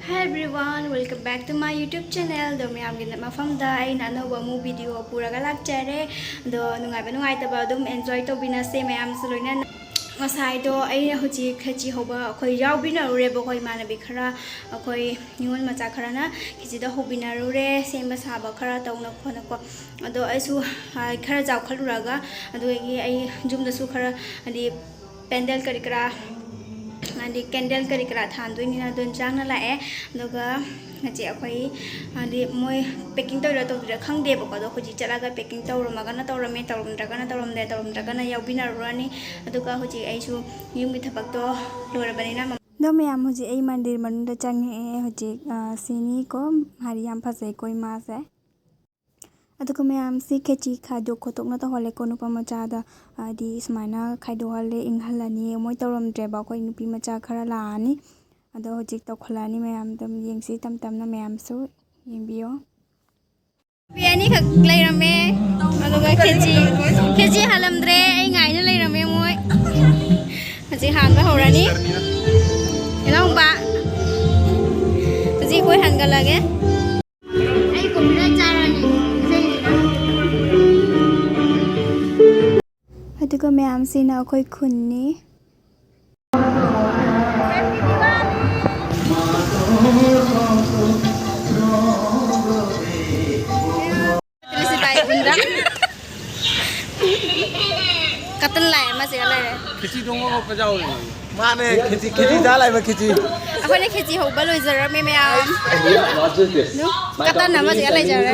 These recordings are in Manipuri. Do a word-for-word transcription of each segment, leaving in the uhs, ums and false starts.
Hi everyone, welcome back to my YouTube channel. ꯑꯗꯣ ꯃꯌꯥꯝꯒꯤ ꯃꯐꯝꯗ ꯑꯩꯅ ꯑꯅꯧꯕ ꯑꯃꯨꯛ ꯚꯤꯗꯤꯑꯣ ꯄꯨꯔꯒ ꯂꯥꯛꯆꯔꯦ꯫ ꯑꯗꯣ ꯅꯨꯡꯉꯥꯏꯕ ꯅꯨꯡꯉꯥꯏꯇꯕ ꯑꯗꯨꯝ ꯑꯦꯟꯖꯣꯏ ꯇꯧꯕꯤꯅꯁꯦ ꯃꯌꯥꯝꯁꯨ ꯂꯣꯏꯅ꯫ ꯉꯁꯥꯏꯗꯣ ꯑꯩꯅ ꯍꯧꯖꯤꯛ ꯈꯦꯆꯤ ꯍꯧꯕ ꯑꯩꯈꯣꯏ ꯌꯥꯎꯕꯤꯅꯔꯨꯔꯦꯕꯀꯣ, ꯏꯃꯥꯟꯅꯕꯤ ꯈꯔ, ꯑꯩꯈꯣꯏ ꯅꯤꯉꯣꯜ ꯃꯆꯥ ꯈꯔꯅ ꯈꯦꯆꯤꯗꯣ ꯍꯧꯕꯤꯅꯔꯨꯔꯦ, ꯁꯦꯝꯕ ꯁꯥꯕ ꯈꯔ ꯇꯧꯅ ꯈꯣꯠꯅꯀꯣ꯫ ꯑꯗꯣ ꯑꯩꯁꯨ, ꯑ, ꯈꯔ ꯆꯥꯎꯈꯠꯂꯨꯔꯒ, ꯑꯗꯨꯗꯒꯤ ꯑꯩ ꯌꯨꯝꯗꯁꯨ ꯈꯔ, ꯍꯥꯏꯗꯤ, ꯄꯦꯟꯗꯦꯜ ꯀꯔꯤ ꯀꯔꯥ, ꯍꯥꯏꯗꯤ ꯀꯦꯟꯗꯦꯜ ꯀꯔꯤ ꯀꯔꯥ ꯊꯥꯟꯗꯣꯏꯅꯤꯅ ꯑꯗꯨ ꯆꯥꯡꯅ ꯂꯥꯛꯑꯦ꯫ ꯑꯗꯨꯒ ꯉꯁꯤ ꯑꯩꯈꯣꯏ, ꯍꯥꯏꯗꯤ, ꯃꯣꯏ ꯄꯦꯀꯤꯡ ꯇꯧꯔꯤꯔꯥ ꯇꯧꯗ꯭ꯔꯤꯔꯥ ꯈꯪꯗꯦꯕꯀꯣ꯫ ꯑꯗꯣ ꯍꯧꯖꯤꯛ ꯆꯠꯂꯒ ꯄꯦꯀꯤꯡ ꯇꯧꯔꯝꯃꯒꯅ ꯇꯧꯔꯝꯃꯦ, ꯇꯧꯔꯝꯗ꯭ꯔꯒꯅ ꯇꯧꯔꯝꯗ꯭ꯔꯦ, ꯇꯧꯔꯝꯗ꯭ꯔꯒꯅ ꯌꯥꯎꯕꯤꯅꯔꯨꯔꯅꯤ꯫ ꯑꯗꯨꯒ ꯍꯧꯖꯤꯛ ꯑꯩꯁꯨ ꯌꯨꯝꯒꯤ ꯊꯕꯛꯇꯣ ꯂꯣꯏꯔꯕꯅꯤꯅ ꯃ- ꯑꯗꯣ ꯃꯌꯥꯝ, ꯍꯧꯖꯤꯛ ꯑꯩ ꯃꯟꯗꯤꯔ ꯃꯅꯨꯡꯗ ꯆꯪꯉꯛꯑꯦ꯫ ꯍꯧꯖꯤꯛ, ꯑ, ꯁꯤꯅꯤꯀꯣ, ꯍꯥꯏꯗꯤ ꯌꯥꯝ ꯐꯖꯩꯀꯣ ꯏꯃꯥꯁꯦ꯫ ꯑꯗꯨꯒ ꯃꯌꯥꯝꯁꯤ ꯈꯦꯆꯤ ꯈꯥꯏꯗꯣꯛ ꯈꯣꯠꯇꯣꯛꯅ ꯇꯧꯍꯜꯂꯦꯀꯣ ꯅꯨꯄꯥ ꯃꯆꯥꯗ, ꯍꯥꯏꯗꯤ ꯁꯨꯃꯥꯏꯅ ꯈꯥꯏꯗꯣꯛꯍꯜꯂꯦ, ꯏꯪꯍꯜꯂꯅꯤ꯫ ꯃꯣꯏ ꯇꯧꯔꯝꯗ꯭ꯔꯦꯕ, ꯑꯩꯈꯣꯏ ꯅꯨꯄꯤ ꯃꯆꯥ ꯈꯔ ꯂꯥꯛꯑꯅꯤ꯫ ꯑꯗꯣ ꯍꯧꯖꯤꯛ ꯇꯧꯈꯠꯂꯛꯑꯅꯤ ꯃꯌꯥꯝ, ꯑꯗꯨꯝ ꯌꯦꯡꯁꯤ ꯇꯞ ꯇꯞꯅ ꯃꯌꯥꯝꯁꯨ ꯌꯦꯡꯕꯤꯌꯣ꯫ ꯅꯨꯄꯤ ꯑꯅꯤꯈꯛ ꯂꯩꯔꯝꯃꯦ, ꯑꯗꯨꯒ ꯈꯦꯆꯤ, ꯈꯦꯆꯤ ꯍꯥꯜꯂꯝꯗ꯭ꯔꯦ, ꯑꯩ ꯉꯥꯏꯅ ꯂꯩꯔꯝꯃꯦ ꯃꯣꯏ꯫ ꯍꯧꯖꯤꯛ ꯍꯥꯟꯕ ꯍꯧꯔꯅꯤ꯫ ꯏꯅꯥꯎꯄꯥ, ꯍꯧꯖꯤꯛ ꯑꯩꯈꯣꯏ ꯍꯥꯟꯒꯠꯂꯒꯦ꯫ ꯑꯩ ꯀꯣꯐꯤꯗ ꯆꯥꯔꯅꯤ꯫ ꯑꯗꯨꯒ ꯃꯌꯥꯝꯁꯤꯅ ꯑꯩꯈꯣꯏ ꯈꯨꯟꯅꯤ꯫ ꯀꯇꯟ ꯂꯥꯛꯑꯦ, ꯑꯃꯁꯤꯒ ꯂꯩꯔꯦ꯫ ꯈꯦꯆꯤ ꯊꯣꯡꯕ ꯈꯣꯠꯄ ꯌꯥꯎꯔꯤꯅꯦ꯫ ꯃꯥꯅꯦ, ꯈꯦꯆꯤ, ꯈꯦꯆꯤ ꯆꯥ ꯂꯥꯛꯏꯕ ꯈꯦꯆꯤ꯫ ꯑꯩꯈꯣꯏꯅ ꯈꯦꯆꯤ ꯍꯧꯕ ꯂꯣꯏꯖꯔꯝꯃꯦ ꯃꯌꯥꯝ꯫ ꯀꯇꯟ ꯑꯃꯁꯤꯒ ꯂꯩꯖꯔꯦ꯫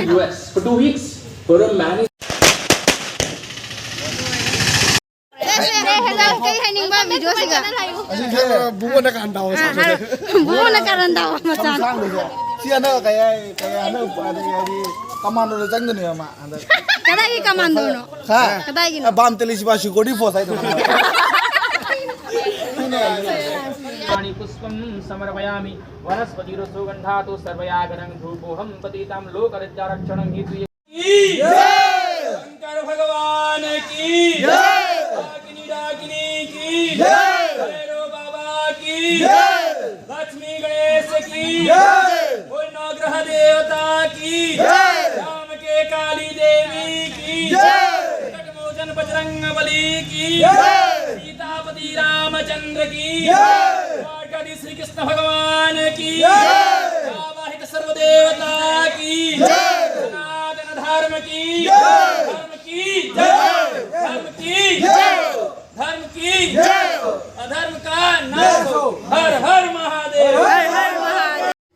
ꯁꯦ, ꯁꯦ, ꯁꯦ, ꯍꯦꯟꯖꯥꯡ ꯀꯩ ꯍꯥꯏꯅꯤꯡꯕ ꯚꯤꯗꯤꯑꯣꯁꯤꯒ? ꯑꯁꯤꯁꯦ ꯕꯨꯕꯣꯅ ꯀꯥꯟ ꯇꯧꯕ ꯑꯥ, ꯁꯥꯕꯁꯦ꯫ ꯍꯥꯏꯔꯣ꯫ ꯕꯨꯕꯣꯅ ꯀꯥꯔꯟ ꯇꯧꯕ ꯃꯆꯥ꯫ ꯁꯝꯁꯥꯡꯕꯁꯦ꯫ ꯁꯤ ꯍꯟꯗꯛ ꯀꯩ ꯍꯥꯏ, ꯀꯩ ꯍꯥꯏ, ꯍꯟꯗꯛ ꯍꯥꯏꯗꯤ, ꯍꯥꯏꯗꯤ ꯀꯃꯥꯟꯗꯣꯗ ꯆꯪꯗꯣꯏꯅꯦꯕ ꯃꯥ ꯍꯟꯗꯛ꯫ ꯀꯗꯥꯏꯒꯤ ꯀꯃꯥꯟꯗꯣꯅꯣ? ꯍꯥ? ꯀꯗꯥꯏꯒꯤꯅꯣ? ꯑ, ꯕꯥꯝ ꯇꯦꯂꯤꯁꯤꯕꯥ security force ꯍꯥꯏꯗꯣ꯫ पुष्पं समर्पयामि। वनस्पतिरुषोगन्धातु सर्वयागनं धूपोऽहं पतितं लोकरक्षारक्षणं हेतु। की जय। शंकर भगवान की जय। डाकिनी डाकिनी की जय। भैरव बाबा की जय। लक्ष्मी गणेश की जय। बोल नवग्रह देवता की जय। राम के काली देवी की जय। संकट मोचन बजरंग बली की जय। सीतापति रामचंद्र की जय। द्वारकाधीश श्री कृष्ण भगवान की जय। आवाहित सर्व देवता की जय। सनातन धर्म की जय। धर्म की जय। धर्म की जय। धर्म की जय। अधर्म का नाश हो। हर हर महादेव।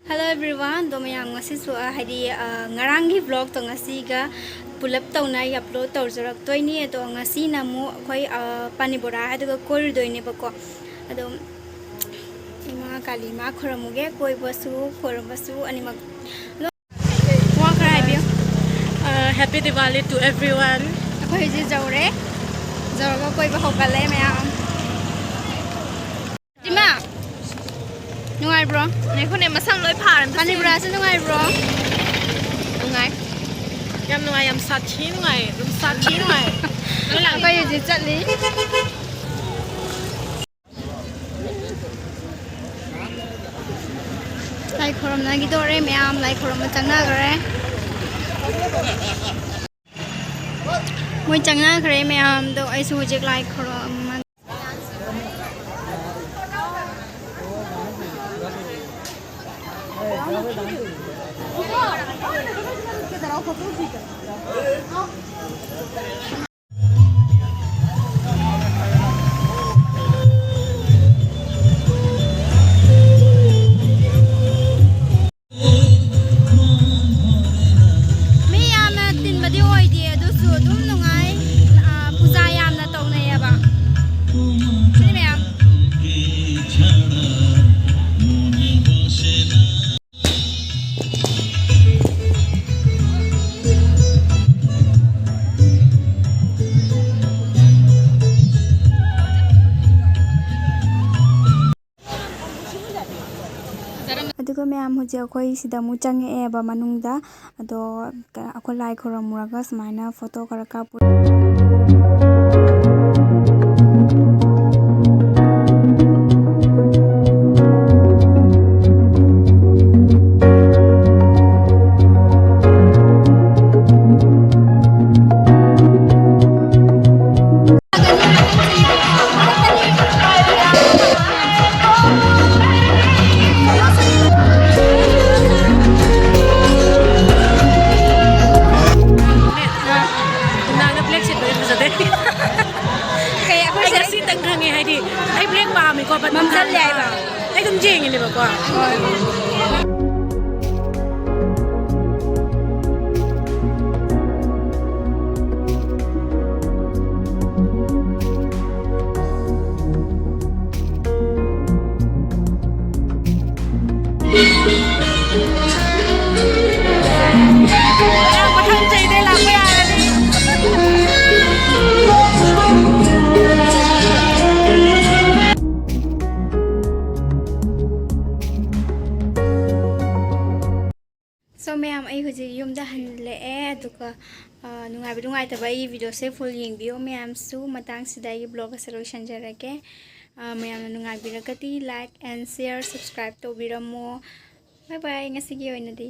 Hello everyone, ꯑꯗꯣ ꯃꯌꯥꯝ ꯉꯁꯤꯁꯨ ꯑ, ꯍꯥꯏꯗꯤ ꯑ, ꯉꯔꯥꯡꯒꯤ vlogꯇꯣ ꯉꯁꯤꯒ ꯄꯨꯂꯞ ꯇꯧꯅ ꯑꯩ upload ꯇꯧꯖꯔꯛꯇꯣꯏꯅꯤ꯫ ꯑꯗꯣ ꯉꯁꯤꯅ ꯑꯃꯨꯛ ꯑꯩꯈꯣꯏ ꯑ, ꯄꯥꯅꯤ ꯕꯣꯔꯥ ꯍꯥꯏꯗꯨꯒ ꯀꯣꯏꯔꯨꯗꯣꯏꯅꯦꯕꯀꯣ꯫ ꯑꯗꯣ ꯏꯃꯥ ꯀꯥꯂꯤ ꯏꯃꯥ ꯈꯨꯔꯨꯝꯃꯨꯒꯦ, ꯀꯣꯏꯕꯁꯨ ꯈꯨꯔꯨꯝꯕꯁꯨ ꯑꯅꯤꯃꯛ꯫ ꯑꯗꯣ ꯋꯥ ꯈꯔ ꯍꯥꯏꯕꯤꯌꯨ꯫ Uh, happy Diwali to everyone. ꯑꯩꯈꯣꯏ ꯍꯧꯖꯤꯛ ꯌꯧꯔꯦ꯫ ꯌꯧꯔꯒ ꯀꯣꯏꯕ ꯍꯧꯒꯠꯂꯦ ꯃꯌꯥꯝ꯫ ꯏꯃꯥ, ꯅꯨꯡꯉꯥꯏꯕ꯭ꯔꯣ? ꯉꯥꯏꯈꯣꯅꯦ, ꯃꯁꯝ ꯂꯣꯏ ꯐꯥꯔꯦ ꯑꯝꯇ ꯄꯥꯅꯤ ꯁꯦꯝꯒꯦ꯫ ꯕꯣꯔꯥꯁꯦ ꯅꯨꯡꯉꯥꯏꯕ꯭ꯔꯣ? ꯅꯨꯡꯉꯥꯏ꯫ ꯌꯥꯝ ꯅꯨꯡꯉꯥꯏ, ꯌꯥꯝ ꯁꯥꯊꯤ ꯅꯨꯡꯉꯥꯏ, ꯑꯗꯨꯝ ꯁꯥꯊꯤ ꯅꯨꯡꯉꯥꯏ꯫ ꯂꯣꯏ ꯂꯥꯛꯑꯦ꯫ ꯑꯩꯈꯣꯏ ꯍꯧꯖꯤꯛ ꯆꯠꯂꯤ꯫ ꯂꯥꯏ ꯈꯨꯔꯨꯝꯅꯈꯤꯗꯣꯔꯦ ꯃꯌꯥꯝ, ꯂꯥꯏ ꯈꯨꯔꯨꯝꯕ ꯆꯪꯅꯈ꯭ꯔꯦ꯫ ꯃꯣꯏ ꯆꯪꯅꯈ꯭ꯔꯦ ꯃꯌꯥꯝꯗꯣ, ꯑꯩꯁꯨ ꯍꯧꯖꯤꯛ ꯂꯥꯏ ꯈꯨꯔꯨꯝꯃ ꯃꯤ ꯌꯥꯝꯅ ꯇꯤꯟꯕꯗꯤ ꯑꯣꯏꯗꯦ, ꯑꯗꯨꯁꯨ ꯑꯗꯨꯝ ꯅꯨꯡꯉꯥꯏ꯫ ꯑ, ꯄꯨꯖꯥ ꯌꯥꯝꯅ ꯇꯧꯅꯩꯌꯦꯕ꯫ ꯁꯤꯅꯤ ꯃꯌꯥꯝ꯫ ꯑꯗꯣ ꯃꯌꯥꯝ, ꯍꯧꯖꯤꯛ ꯑꯩꯈꯣꯏ ꯁꯤꯗ ꯑꯃꯨꯛ ꯆꯪꯉꯛꯑꯦꯕ ꯃꯅꯨꯡꯗ꯫ ꯑꯗꯣ ꯀ-, ꯑꯩꯈꯣꯏ ꯂꯥꯏ ꯈꯨꯔꯨꯝꯃꯨꯔꯒ ꯁꯨꯃꯥꯏꯅ ꯐꯣꯇꯣ ꯈꯔ ꯀꯥꯞꯄꯨ꯫ ꯅꯨꯡꯗꯥꯡꯗ black ꯁꯦꯠꯄꯗꯤ ꯐꯖꯗꯦ꯫ ꯀꯩ ꯑꯩꯈꯣꯏ ꯑꯩ ꯁꯦ-, ꯉꯁꯤꯇꯪ ꯈꯪꯉꯦ, ꯍꯥꯏꯗꯤ ꯑꯩ black ꯄꯥꯝꯃꯤꯀꯣ, but ꯃꯝꯁꯜꯂꯦ ꯍꯥꯏꯕ꯫ ꯑꯩ ꯑꯗꯨꯝ ꯌꯦꯡꯉꯤꯅꯦꯕꯀꯣ꯫ ꯍꯣꯏ꯫ ꯃꯊꯪ ꯆꯍꯤꯗꯩ ꯂꯥꯛꯄ ꯌꯥꯔꯅꯤ꯫ So ꯃꯌꯥꯝ, ꯑꯩ ꯍꯧꯖꯤꯛ ꯌꯨꯝꯗ ꯍꯜꯂꯛꯑꯦ, ꯑꯗꯨꯒ, ꯑ, ꯅꯨꯡꯉꯥꯏꯕ ꯅꯨꯡꯉꯥꯏꯇꯕ ꯑꯩꯒꯤ videoꯁꯦ full ꯌꯦꯡꯕꯤꯌꯣ ꯃꯌꯥꯝꯁꯨ꯫ ꯃꯇꯥꯡꯁꯤꯗ ꯑꯩꯒꯤ vlog ꯑꯁꯦ ꯂꯣꯏꯁꯤꯟꯖꯔꯒꯦ꯫ ꯑ, ꯃꯌꯥꯝꯅ ꯅꯨꯡꯉꯥꯏꯕꯤꯔꯒꯗꯤ like and share, subscribe ꯇꯧꯕꯤꯔꯝꯃꯣ꯫ Bye bye, ꯉꯁꯤꯒꯤ ꯑꯣꯏꯅꯗꯤ꯫